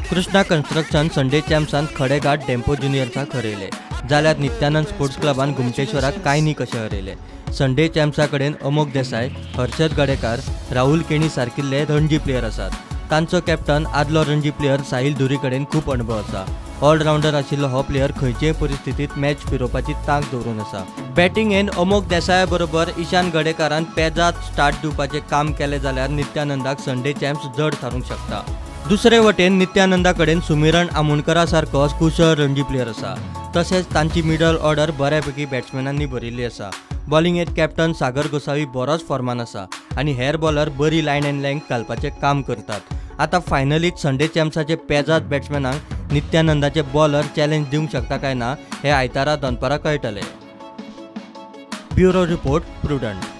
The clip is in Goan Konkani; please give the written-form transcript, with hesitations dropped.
कृष्णा कन्स्ट्रक्शन संडे चॅम्प्सान खडेगांठ डेम्पो ज्युनियर्साक हरयले, जाल्यार नित्यानंद स्पोर्ट्स क्लबान घुमटेश्वराक कांय न्ही कशें हरयले. संडे चॅम्प्सा कडेन अमोक देसाय, हर्षद गडेकार, राहुल केणी सारकिल्ले रणजी प्लेयर आसात. तांचो कॅप्टन आदलो रणजी प्लेयर साहिल धुरी कडेन खूब अणभव आसा. ऑलरावंडर आशिल्लो हो प्लेयर खंयचेय परिस्थितींत मॅच फिरोवपाची तांक दवरून आसा. बॅटिंगेन अमोक देसाया बरोबर ईशान गडेकारान पेजात स्टार्ट दिवपाचें काम केलें जाल्यार नित्यानंदाक संडे चॅम्प्स जड थारूंक शकता. दुसरे वटेन नित्यानंदा कडेन सुमिरण आमोणकरा सारको कुशळ रणजी प्लेयर आसा. तशेंच तांची मिडल ऑर्डर बऱ्यापैकी बॅट्समॅनांनी भरिल्ली आसा. बॉलिंगेंत कॅप्टन सागर गोसावी बरोच फॉर्मान आसा आनी हेर बॉलर बरी लायन अँड लेंथ घालपाचें काम करतात. आतां फायनलीत संडे चॅम्प्साचे पेजात बॅट्समॅनांक नित्यानंदाचे बॉलर चॅलेंज दिवंक शकता काय ना हें आयतारा दनपारां कळटलें. Bureau report, Prudent.